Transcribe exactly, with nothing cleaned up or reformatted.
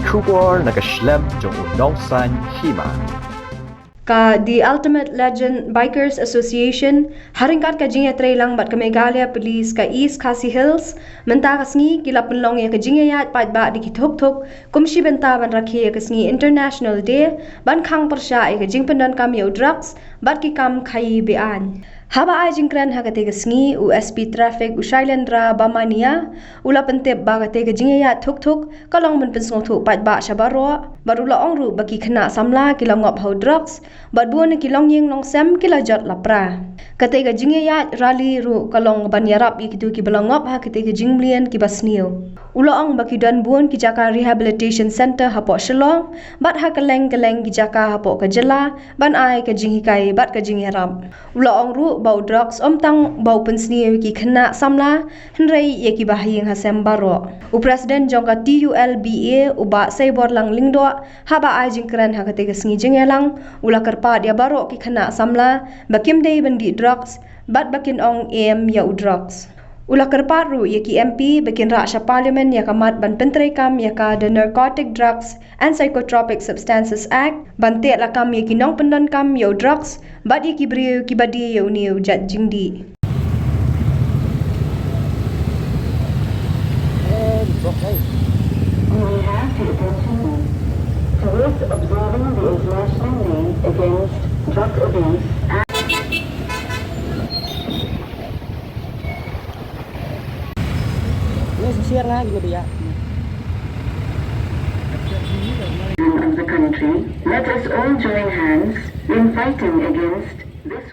Khubor na ka shlem jong u nongsan hima. Ka The Ultimate Legend Bikers Association, ha ryngkat ka jingïatreilang bad ka Meghalaya Police ka East Khasi Hills, mynta ka sngi ki la pynlong ïa ka jingïaid paidbah da ki thuk thuk, kum shi bynta ban rakhe ïa ka sngi International Day ban khang pyrshah ïa ka jingpyndonkam ïa u drugs bad ki kam khaïi be-aiñ. Haba ai jingkren ha katei ka sngi, u S P Traffic u Shailendra Bamania u la pyntip ba katei ka jingïaid thuk thuk ka long ban pynsngewthuh paidbah sha baroh, bad u la ong ruh ba ki khynnah samla ki la ngop ha u drugs bad bun ki longïing longsem ki la jot lapra. Katei ka jingïaid rally ruh ka long ban ïarap ïa kito kiba la ngop ha katei ka jingmlien kiba sniew. U la ong ba ki don bun ki jaka rehabilitation centre hapoh Shillong bad ha kylleng kylleng ki jaka hapoh ka jylla ban ai ka jinghikai bad ka jingïarap. U la ong ruh ba u drugs ym tang ba u pynsniew ïa ki khynnah samla, hynrei ïa kiba ha ïing ha sem baroh. U President jong ka T U L B A, u Bah Seiborlang Lyngdoh, haba ai jingkren ha katei ka sngi jingïalang, u la kyrpad ïa baroh ki khynnah samla ba kim dei ban dih drugs bad ba kin ong em ïa u drugs. U la kyrpad ruh ïa ki M P ba kin rah sha Parliament ïa ka mat ban pyntreikam ïa ka The Narcotic Drugs and Psychotropic Substances Act, ban teh lakam ïa ki nongpyndonkam ïa u drugs bad ïa ki briew kiba die ïa une u jait jingdih. We have the attention towards observing the International Day Against Drug Abuse and Ini sisir na juga dia. Of the country, let us all join hands in fighting against this.